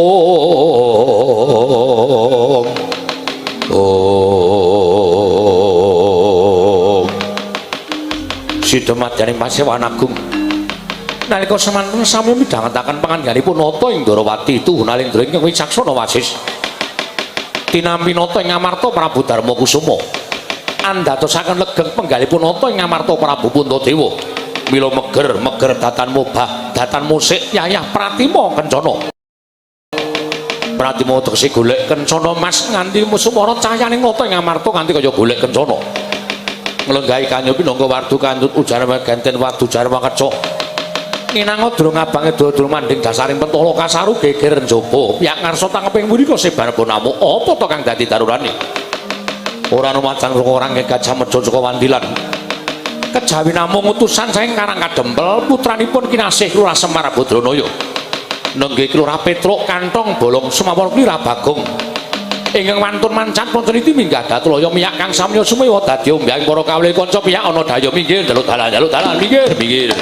Om. Sida madyaning Pasewan Agung. Nalika semanten sami midhangetaken pangandhanipun nata ing Ndorowati tuhu nalendra ingkang wicaksana wasis. Tinampi nata ing Amarta Prabu Darma Kusuma. Andadosaken legeng penggalipun nata ing Amarta Prabu Puntadewa. Mila meger meger datan mobah datan musik yayah pratima kencana. Pratima tegese golek kencana mas nganti sumara cahyaning nata ing Amarta nganti kaya golek kencana. Nglenggahi kanyo pinangka wardu kandut ujar ganten wardu jarwa keca. Nginangodra ngabange dodol manding dasaring pentala kasaru geger njaba. Piyak ngarsa tangeping mrika sebar bonamu apa to kang dadi darurane? Ora numacan orang gajah meja saka wandilan. Kejawi namung utusan saking Karang Kadempel putranipun Kinasih Lurah Semar Badranaya. Nenggih Lurah Petruk kantong bolong sumawar Lurah Bagong. Ingkang wantun mancat pancaniti minggah datulaya miyak kang samya sumewa dadi ombyang para kawula kanca piyak ana daya minggir njaluk dalan njaluk dalan minggir minggir.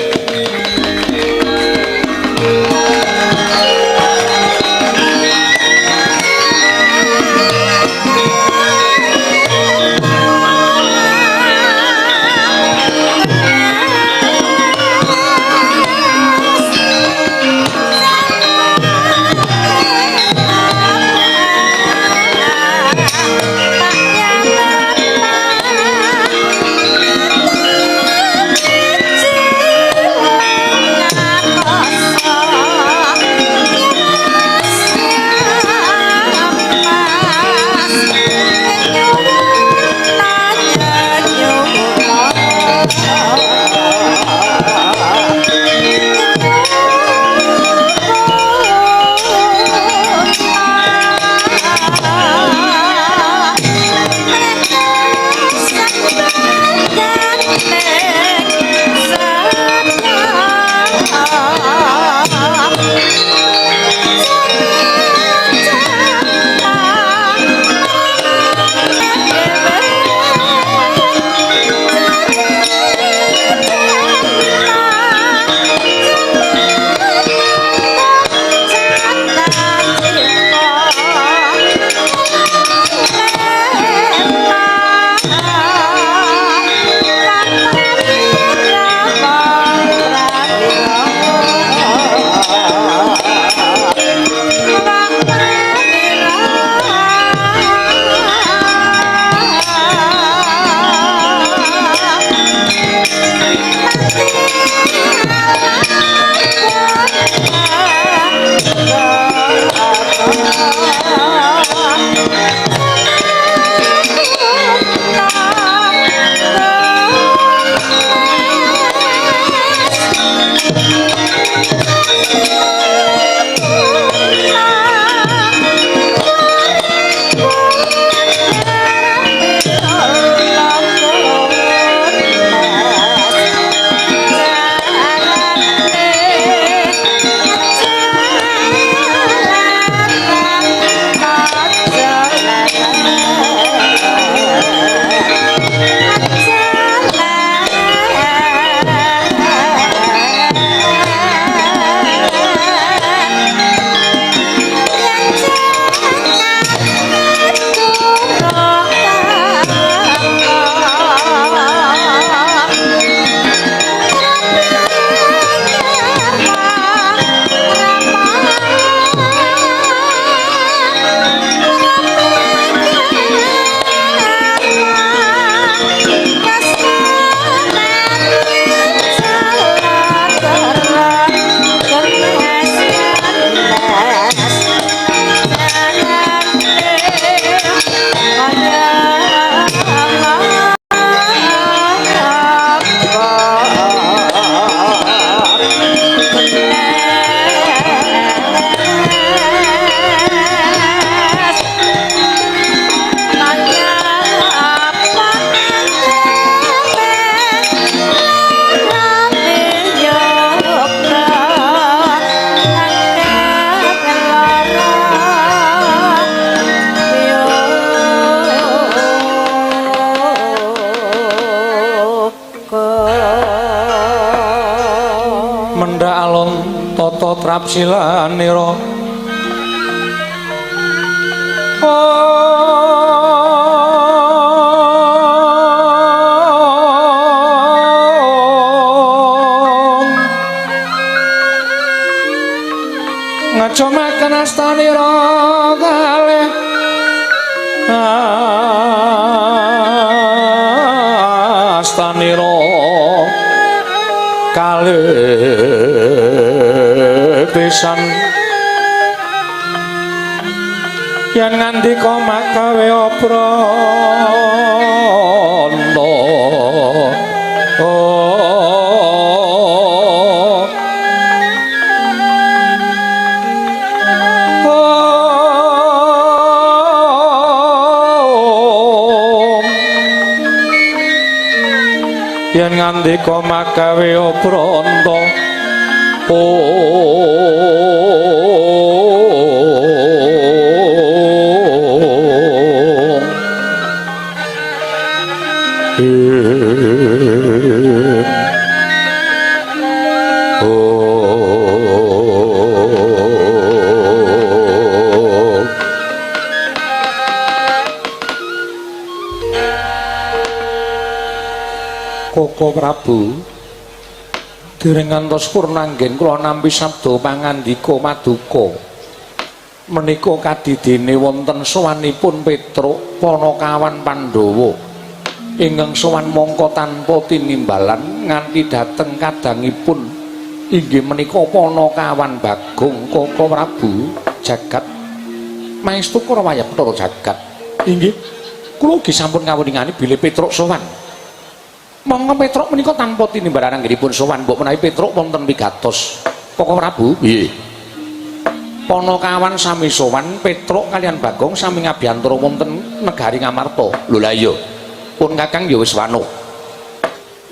Mendha alon tata trapsilanira. Ngacomaken astanira kalih astanira kalih pisan yen ngandika makawe oprana. Yen ngandika makawe opranta Koko Prabu dereng ngantos purnanggen kula nampi sabda pangandika maduka menika kadidene wonten sowanipun Petruk Panakawan Pandhawa ingkang sowan mangka tanpa tinimbalan nganti dhateng kadangipun inggih menika Panakawan Bagong. Koko Prabu jagat maestu Kurawa Bathara jagat inggih kula ugi sampun kawuningani bilih Petruk sowan. Monggo Petruk menika tanpa tinimbalan anggenipun sowan mbok menawi Petruk wonten pigatos. Koko Prabu nggih. Panakawan sami sowan Petruk kalian Bagong sami ngabiyantara wonten negari Ngamarta. Lho lah iya. Pun Kakang ya wis wanuh.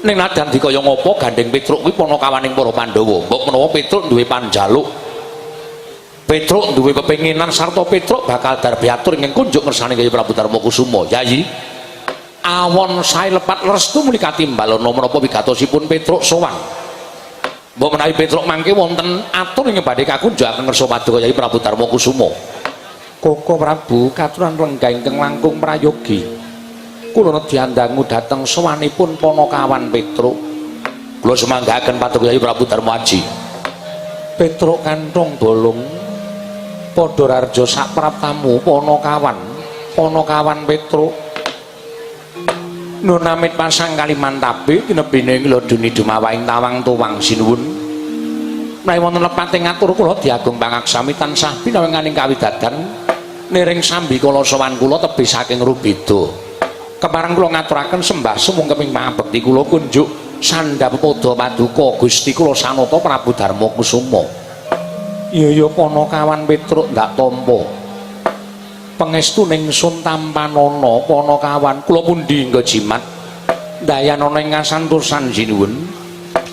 Ning nadyan dikaya ngapa gandeng Petruk kuwi panakawaning para Pandhawa. Mbok menawa Petruk duwe panjaluk. Petruk duwe pepenginan sarta Petruk bakal darbiatur ing kunjuk ngersane Kyai Prabu Darma Kusuma. Yayi. Awon sae lepat restu muni katimbalana menapa wigatosipun Petruk sowan. Mbok menawi Petruk mangke wonten atur ing badhe kakunjukaken ngersa paduka Kyai Prabu Darma Kusuma. Koko Prabu katuran lenggah ingkang langkung prayogi. Kula nedyandangu dhateng sowanipun Panakawan Petruk. Kula sumanggaken paduka Kyai Prabu Darma Aji. Petruk kanthong bolong padha rarja sapraptamu Panakawan. Panakawan Petruk nunamit pasang kalimantabe tinebene ngladuni dumawaing tawang tuwang sinuwun. Menawi wonten lepate ngatur kula diagung pangaksami tansah pinawenganing kawidadan niring sambikala sowan kula tebih saking rubeda. Kepareng kula ngaturaken sembah sumungkeping pangabekti kula kunjuk sandhap pada paduka Gusti kula Sanata Prabu Darma Kusuma. Iya ya Panakawan Petruk ndak tampa. Pangestu ningsun tampanana Panakawan kula pundi nggo jimat dayanana ing kasantosan sinuwun.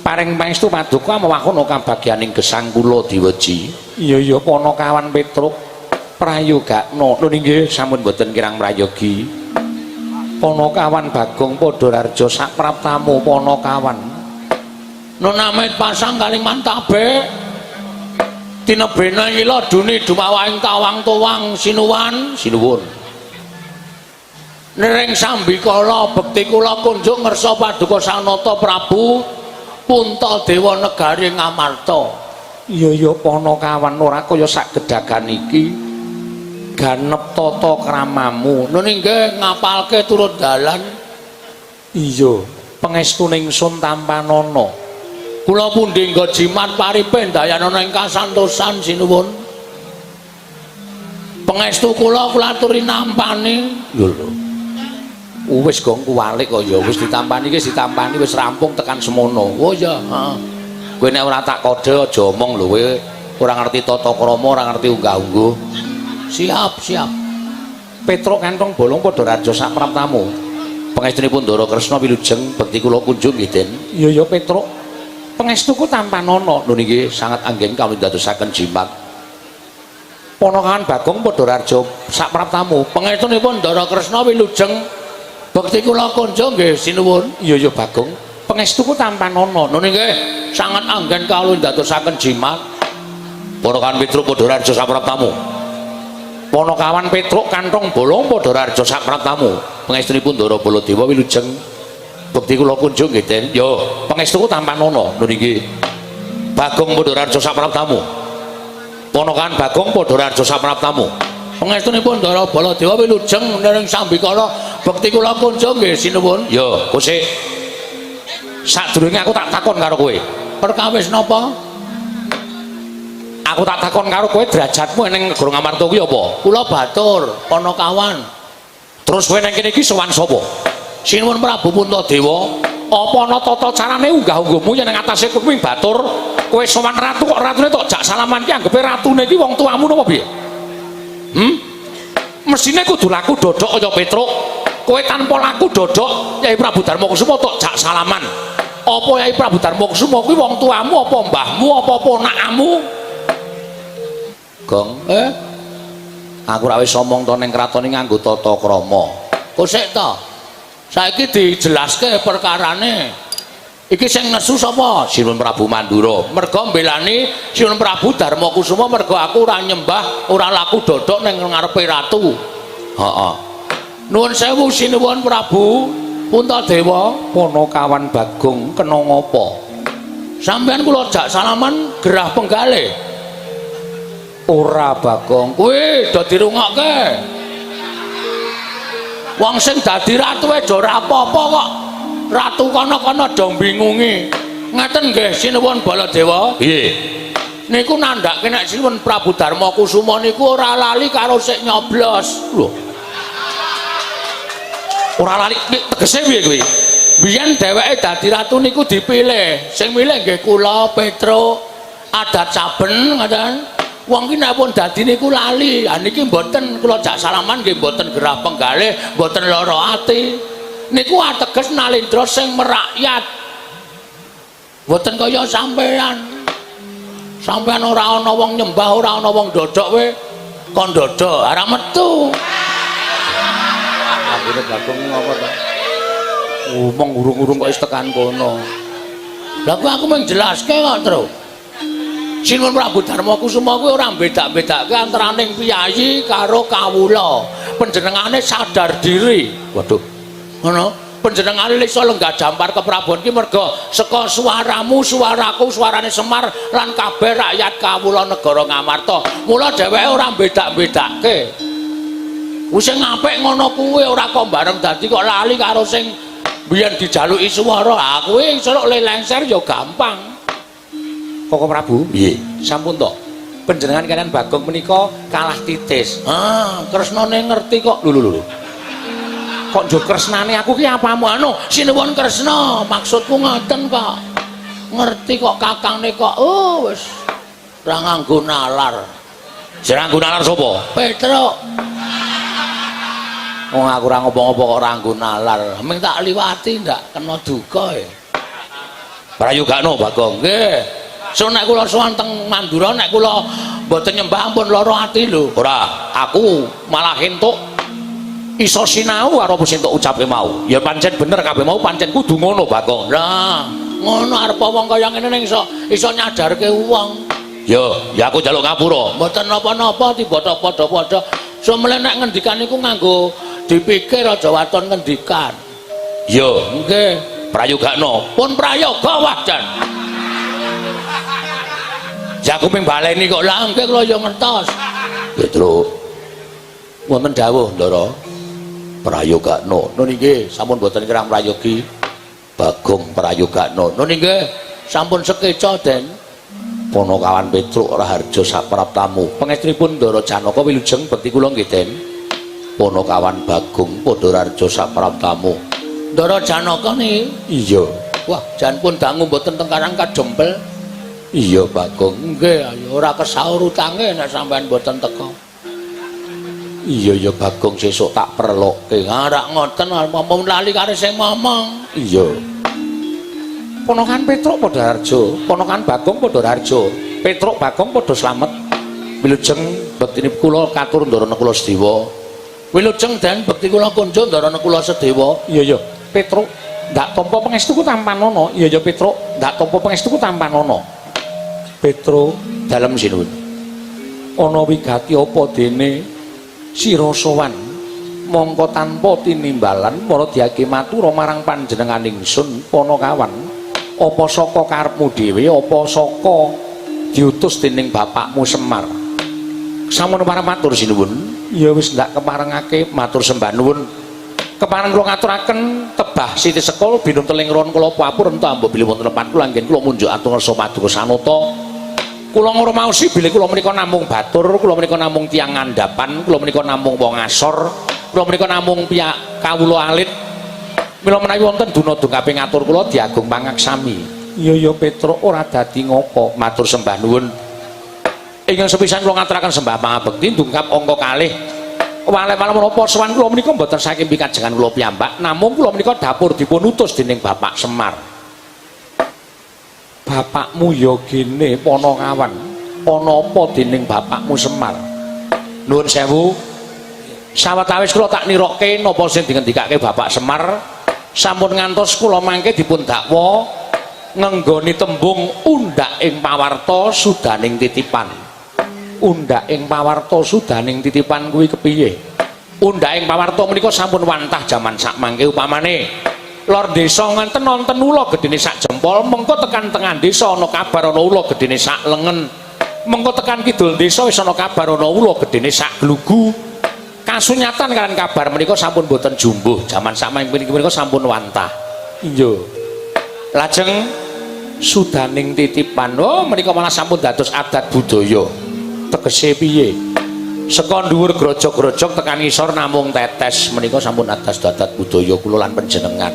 Paring pangestu paduka mewakana kabagyaning gesang kula diweji. Iya ya Panakawan Petruk prayogakna. Lho inggih sampun boten kirang prayogi. Panakawan Bagong padha rarja sapraptamu Panakawan. Nunamit pasang kalimantabe tinebene ila duni dumawaing tawang tuwang sinuwan sinuwun. Niring sambikala bekti kula kunjuk ngersa paduka Sanata Prabu Puntadewa negari Ngamarta. Iya ya Panakawan ora kaya sak gedagan iki ganep tata kramamu. Nun inggih ngapalke turut dalan. Iya, pangestu ningsun tampanana. Kula pundi nggo jimat paripe ndayanana ing kasantosan sinuwun. Pangestu kula kula aturi nampani. Lho lho. Wis gong kuwalik kok ya wis ditampani iki ditampani wis rampung tekan semono. Oh iya, heeh. Kowe nek ora tak kode aja omong lho kowe ora ngerti tata krama, ora ngerti unggah-ungguh. Siap, siap. Petruk kantong bolong padha raja sak praptamu. Pangestunipun Ndara Kresna wilujeng bekti kula kunjung nggih, Den. Iya ya Petruk. Pangestuku tampanana. Lho niki sangat anggen kawula ndadosaken jimat. Panakawan Bagong padha raja sak praptamu. Pangestunipun Ndara Kresna wilujeng bekti kula kunjung nggih sinuwun. Iya ya Bagong. Pangestuku tampanana. Lho niki sangat anggen kawula ndadosaken jimat. Panakawan Petruk padha raja sak praptamu. Panakawan Petruk kantong bolong padha raharja sapraptamu. Pangestunipun Ndara Baladewa wilujeng bekti kula kunjung nggih, Den. Yo, pangestuku tampanana. Lho nggih. Bagong padha raharja sapraptamu. Panakawan Bagong padha raharja sapraptamu. Pangestunipun Ndara Baladewa wilujeng nering sambikala bekti kula kunjung nggih sinuwun. Yo, Kusik. Sadurunge aku tak takon karo kowe. Perkawis napa? Aku tak takon karo kowe, derajatmu ning negara Ngamarta kuwi apa? Kula batur, Panakawan. Terus kowe nang kene iki sowan sapa? Sinuwun Prabu Puntadewa. Apa ana tata carane unggah-ungguhmu yen ning atase kowe kuwi batur, kowe sowan ratu kok ratune tok jak salaman ki anggepe ratune iki wong tuamu napa piye? Hmm? Mesine kudu laku dodok kaya Petruk. Kowe tanpa laku dodok, Yai Prabu Darma Kusuma tok jak salaman. Apa Yai Prabu Darma Kusuma kuwi wong tuamu apa mbahmu apa ponakamu? Gong, eh? Aku ra wis omong to ning kraton iki nganggo tata krama. Kok sik to? Saiki dijelaske perkarane. Iki sing nesu sapa? Sinuwun Prabu Mandura. Mergo mbelani Sinuwun Prabu Darma Kusuma mergo aku ora nyembah, ora laku dodok ning ngarepe ratu. Heeh. Nuwun sewu Sinuwun Prabu Puntadewa, Panakawan Bagong kena ngapa? Sampeyan kula jak salaman gerah penggalih. Ora Bagong, kuwi do dirungokke. Wong sing dadi ratu e do ora apa-apa kok. Ratu kono-kono do bingungi. Ngaten nggih Sinuwun Baladewa? Piye? Niku nandhake nek Sinuwun Prabu Darma Kusuma niku ora lali karo sik nyoblos. Lho. Ora lali tegese piye kuwi? Biyen dheweke dadi ratu niku dipilih. Sing milih nggih kula Petruk adat saben ngoten. Wong ki nek pun dadi niku lali. Ha niki mboten kula jak salaman nggih mboten gerah penggalih, mboten lara ati. Niku ateges nalendra sing merakyat. Mboten kaya sampean. Sampean ora ana wong nyembah, ora ana wong dodok we kon dodok, ora metu. Ambune Bagong ngopo to? Ngomong urung-urung kok wis tekan kono. Lah kuwi aku mung jelaske kok, Tru. Sinuwun Prabu Darma Kusuma kuwi ora beda-bedake antaraning piyayi karo kawula. Panjenengane sadar diri. Waduh. Ngono. Panjenengane iso lenggah jampar keprabon ki merga saka suaramu, suaraku, suarane Semar lan kabeh rakyat kawula negara Ngamarta. Mula dheweke ora beda-bedake. Wis sing apik ngono kuwi, ora kok bareng dadi kok lali karo sing biyen dijaluki swara. Ah kuwi iso lelengser ya gampang. Koko Prabu, piye? Sampun to. Panjenengan kalian Bagong menika kalah titis. Ah, Kresnane ngerti kok. Lho lho lho. Kok njur kresnane aku ki apamu anu? Sinuwun Kresna, maksudku ngoten kok. Ngerti kok kakangne kok. Oh, wis ora nganggo nalar. Sing nganggo nalar sapa? Petruk. Wong aku ora ngopo-ngopo kok ora nganggo nalar. Ming tak liwati ndak kena duka e. Prayogakno Bagong. Nggih. So nek kula sowan teng Mandura nek kula mboten nyembah ampun lara ati lho. Ora, aku malah entuk iso sinau karo apa sing tok ucapke mau. Ya pancen bener kabeh mau, pancen kudu ngono Bagong. Lah, ngono arep wong kaya ngene ning iso iso nyadarke wong. Yo, ya aku njaluk ngapura. Mboten napa-napa tiba padha-padha. Sumele nek ngendikan niku nganggo dipikir, aja waton ngendikan. Yo, nggih, prayogakno. Pun prayoga wah jan. Ya aku ping baleni kok. Lah nggih kula ya ngertos. Petruk. Wonten dawuh, Ndara. Prayogakno. Nun nggih, sampun boten kirang prayogi. Bagong prayogakno. Nun nggih, sampun sekeca, Den. Panakawan Petruk Raharja sapraptamu. Pangestunipun Ndara Janaka wilujeng bekti kula nggih, Den. Panakawan Bagong padha raharja sapraptamu. Ndara Janaka niki? Iya. Wah, jan pun dangu mboten teng Karang Kadempel. Iya, Bagong. Nggih, ayo ora kesaur utange nek sampean mboten teka. Iya ya Bagong, sesuk tak perlokke. Ora ngoten, ngomong lali karo sing ngomong. Iya. Ponakan Petruk padha harja, ponakan Bagong padha harja. Petruk Bagong padha slamet. Wilujeng bektine kula katur Ndara Nakula Sedewa. Wilujeng Den, bekti kula kunjung Ndara Nakula Sedewa. Iya ya, Petruk ndak tampa pangestuku tampanono. Iya ya Petruk, ndak tampa pangestuku tampanono. Petruk dalem sinuwun. Ana wigati apa dene? Sira sowan mongko tanpa tinimbalan para diage matura marang panjenengan ingsun Panakawan. Apa saka karepmu dhewe, apa saka diutus dening bapakmu Semar? Sampun pareng matur sinuwun. Ya wis ndak keparengake matur sembah nuwun. Kepareng kula ngaturaken tebah siti sekul binum teling ron kula apur ento ambo bilih wonten lepat kula anggen kula munjuk atur ngersa paduka sanata. Kula ngrumaosi bilih kula menika namung batur, kula menika namung tiyang ngandhapan, kula menika namung wong asor, kula menika namung piyak kawula alit. Mila menawi wonten duna dungkape ngatur kula diagung pangaksami. Iya ya Petruk, ora dadi ngopo, matur sembah nuwun. Ingkang sepisan kula ngaturaken sembah pangabekti dungkap angka kalih. Wale-wale menapa sowan kula menika mboten saking pikajengan kula piyambak, namung kula menika dapur dipun utus dening Bapak Semar. Bapakmu ya gene Panakawan. Ana apa dening bapakmu Semar? Nuwun sewu. Sawetawis kula tak nirokke napa sing dingendikake Bapak Semar, sampun ngantos kula mangke dipun dakwa ngenggoni tembung undhak ing pawarta sudaning titipan. Undhak ing pawarta sudaning titipan kuwi kepiye? Undhak ing pawarta menika sampun wantah jaman sakmangke. Upamane lor desa ngenten nonton ula gedene sak jempol, mengko tekan tengah desa ana kabar ana ula gedene sak lengen, mengko tekan kidul desa wis ana kabar ana ula gedene sak glugu. Kasunyatan kalian kabar menika sampun boten jumbuh jaman sakmangke menika sampun wantah. Iya. Lajeng sudaning titipan, oh menika malah sampun dados adat budaya. Tegese piye? Saka dhuwur grojog-grojog tekan ngisor namung tetes, menika sampun adas adat budaya kula lan panjenengan.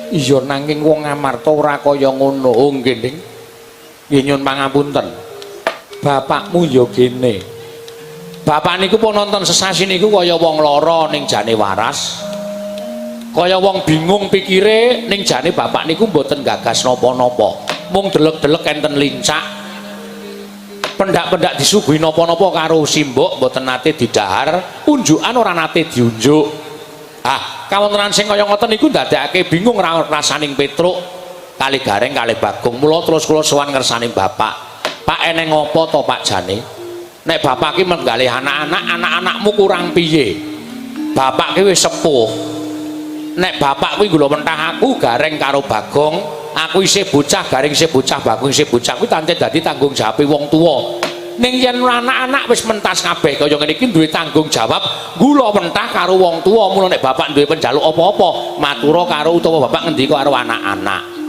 Iya, nanging wong Ngamarta ora kaya ngono. Oh nggih, Ning. Nggih nyuwun pangapunten. Bapakmu ya gene. Bapak niku pun nonton sesasi niku kaya wong lara ning jane waras. Kaya wong bingung pikire ning jane bapak niku mboten gagas napa-napa. Mung delek-delek enten lincak. Pendak-pendak disuguhi napa-napa karo simbok mboten nate didahar, unjukan ora nate diunjuk. Ah, kawontenan sing kaya ngoten niku ndadekake bingung rasaning Petruk kali Gareng kali Bagong. Mula terus kula sowan ngersaning bapak. Pak, eneng apa to Pak jane? Nek bapak ki menggalih anak-anak, anak-anakmu kurang piye? Bapak ki wis sepuh. Nek bapak kuwi gula mentah aku Gareng karo Bagong, aku isih bocah, Gareng isih bocah, Bagong isih bocah, kuwi tante dadi tanggung jawab wong tuwa. Ning yen anak-anak wis mentas kabeh kaya ngene iki duwe tanggung jawab gula mentah karo wong tuwa. Mula nek bapak duwe penjaluk apa-apa, matura karo utawa bapak ngendika karo anak-anak.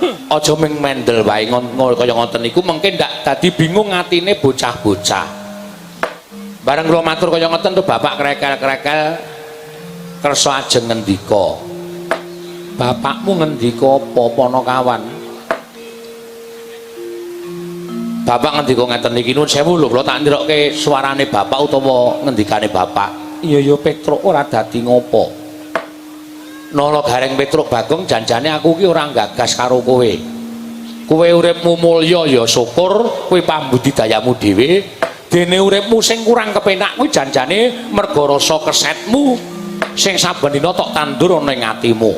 Aja ming mendel wae kaya ngoten niku mengke ndak dadi bingung atine bocah-bocah. Bareng kula matur kaya ngoten tuh bapak krekel-krekel kersa ajeng ngendika. Bapakmu ngendika apa Panakawan? Bapak ngendika ngeten iki, nuwun sewu lho kula tak nirokke suarane bapak utawa ngendikane bapak. Iya ya Petruk, ora dadi ngopo. Nala Gareng Petruk Bagong, janjane aku ki ora gagas karo kowe. Kowe uripmu mulya ya syukur, kowe pambudidayamu dhewe. Dene uripmu sing kurang kepenak kuwi janjane merga rasa kesetmu sing saben dina tok tandur ana ing atimu.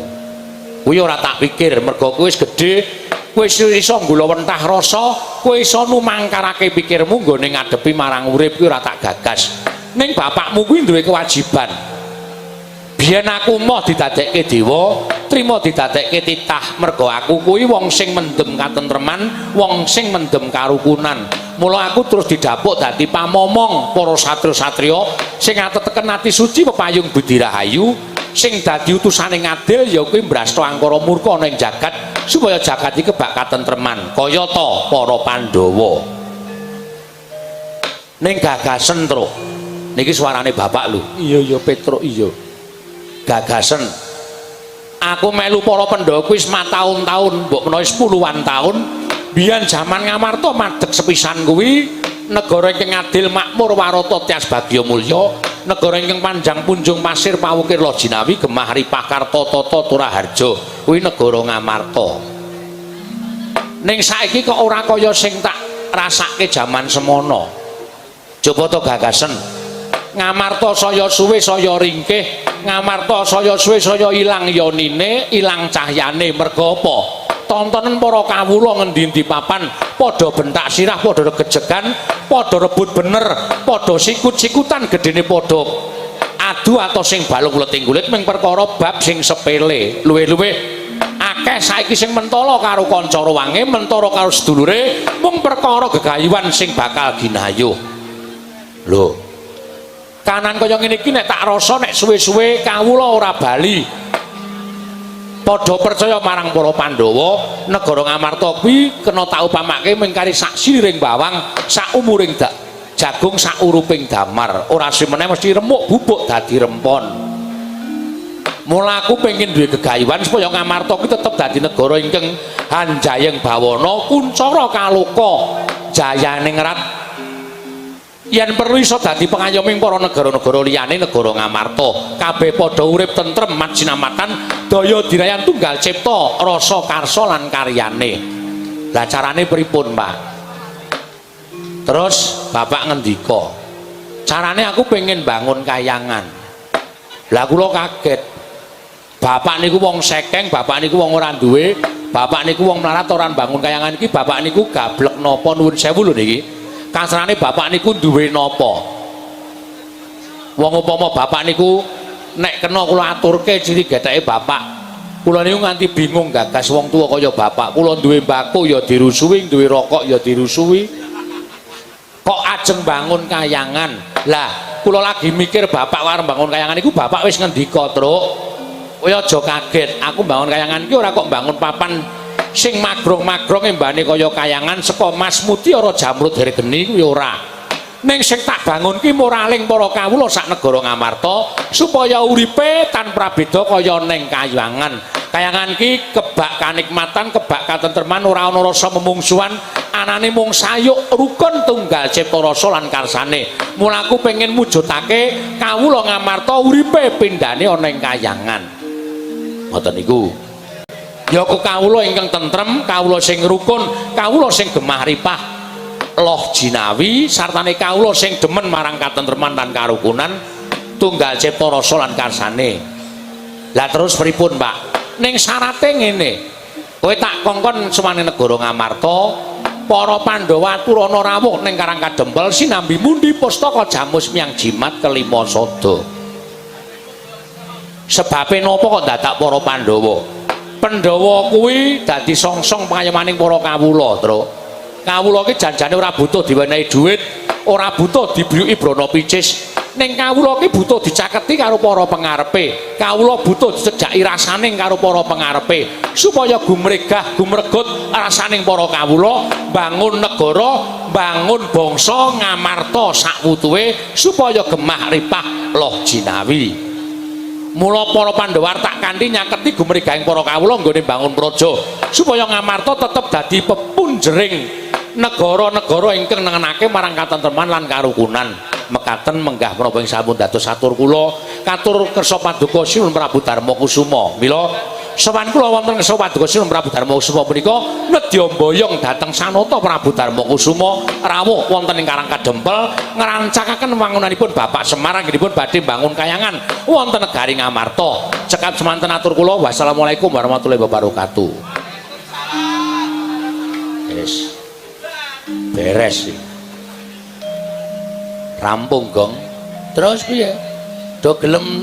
Kuwi ora tak pikir merga kowe wis gedhe, kowe wis iso nggulawentah rasa, kowe iso numangkarake pikirmu nggone ngadepi marang urip, kuwi ora tak gagas. Ning bapakmu kuwi duwe kewajiban. Biyen aku moh didadekke dewa, trima didadekke titah merga aku kuwi wong sing mendem katentreman, wong sing mendem karukunan. Mula aku terus didapuk dadi pamomong para satria-satria sing ateteken ati suci pepayung budi rahayu, sing dadi utusane ngadil ya kuwi mbrasta angkara murka ana ing jagat supaya jagat iki kebak katentreman kayata para Pandhawa. Ning gagasen, Truk. Niki suarane bapak lho. Iya ya Petruk, iya. Gagasen. Aku melu para Pandhawa kuwi wis mataun-taun, mbok menawa wis puluhan taun. Biyen jaman Ngamarta madeg sepisan kuwi negara ingkang adil makmur warata tias bagya mulya, negara ingkang panjang punjung pasir pawukir loh jinawi gemah ripah karta tata turaharja, kuwi negara Ngamarta. Ning saiki kok ora kaya sing tak rasake jaman semono. Coba to gagasen. Ngamarta saya suwe saya ringkih, Ngamarta saya suwe saya ilang yonine, ilang cahyane. Merga apa? Tontonan para kawula ngendi-endi papan padha bentak sirah, padha regejegan, Padha rebut bener, padha sikut-sikutan, gedene padha adu atau sing balung leting kulit ming perkara bab sing sepele. Luwih-luwih akeh saiki sing mentala karo kanca ruwange, mentala karo sedulure mung perkara gegayuhan sing bakal ginayuh. Lho, kanan kaya ngene iki nek tak rasa nek suwe-suwe kawula ora bali padha percaya marang para Pandhawa. Negara Ngamarta kuwi kena tak upamake mung kari sak siliring bawang, sak umuring dak jagung, sak uruping damar, ora simene mesti remuk bubuk dadi rempon. Mula aku pengen duwe gegayuhan supaya Ngamarta kuwi tetep dadi negara ingkang hanjayeng bawana, kuncara kaloka, jayane ngrat, yen perlu iso dadi pengayoming para negara-negara liyane negara Ngamarta. Kabeh padha urip tentrem mat sinamatan, daya dirayan, tunggal cipta rasa karsa lan karyane. Lah, carane pripun, Pak? Terus bapak ngendika, carane aku pengen bangun kayangan. Lah, kula kaget. Bapak niku wong sekeng, bapak niku wong ora duwe, bapak niku wong melarat, ora bangun kayangan iki. Bapak niku gablek napa? Nuwun sewu lho, niki kasarane bapak niku duwe napa? Wong upama bapak niku nek kena kula aturke ciri getheke bapak, kula niku nganti bingung gagas wong tuwa kaya bapak. Kula duwe mbako ya dirusuhi, duwe rokok ya dirusuhi, kok ajeng bangun kayangan. Lah, kula lagi mikir bapak arep bangun kayangan iku, bapak wis ngendika, "Truk, kowe aja kaget, aku bangun kayangan iki ora kok bangun papan sing magrong-magrong embane kaya kayangan saka mas mutiara jamrud hergeni kuwi ora. Ning sing tak bangun ki moraling para kawula sak negara Ngamarta supaya uripe tanpa beda kaya ning kayangan. Kayangan ki kebak kanikmatan, kebak katentreman, ora ana rasa memungsuhan, anane mung sayuk rukun, tunggal cipta rasa lan karsane. Mula aku pengen mujudake kawula Ngamarta uripe pindhane ana ing kayangan." Ngoten niku ya ku kawula ingkang tentrem, kawula sing rukun, kawula sing gemah ripah loh jinawi, sartane kawula sing demen marang katentreman lan karukunan, tunggal cipta rasa lan karsane. Lah, terus pripun, Pak? Ning syarate ngene, kowe tak kongkon semane negara Ngamarta, para Pandhawa aturana rawuh ning Karang Kadempel sinambi mundi pustaka jamus miang jimat kelima sada. Sebabe napa kok dadak para Pandhawa? Pandhawa kuwi dadi songsong pangayomaning para kawula, Truk. Kawula ki janjane ora butuh diwenehi dhuwit, ora butuh dibriyuki brana picis. Ning kawula ki butuh dicaketi karo para pengarepe. Kawula butuh dicejaki rasaning karo para pengarepe supaya gumregah gumregut rasaning para kawula bangun negara, bangun bangsa Ngamarta sakwutuhe supaya gemah ripah loh jinawi. Mula para Pandhawa tak kanthi nyaketi gumregahing para kawula nggone bangun praja supaya Ngamarta tetep dadi pepunjering negara-negara ingkang nengenake marang katentreman lan karukunan. Mekaten menggah menapa ing sampun dados atur kula, katur kersa paduka Sinuhun Prabu Darma Kusuma. Mila sowan kula wonten kersa paduka Sinuhun Prabu Darma Kusuma punika nedya mboyong dhateng Sanata Prabu Darma Kusuma rawuh wonten ing Karang Kadempel ngrancakaken wangunanipun Bapak Semar anggenipun badhe bangun kayangan wonten negari Ngamarta. Cekap semanten atur kula. Wassalamualaikum warahmatullahi wabarakatuh. Wis beres sih. Rampung gong. Terus piye? Do gelem.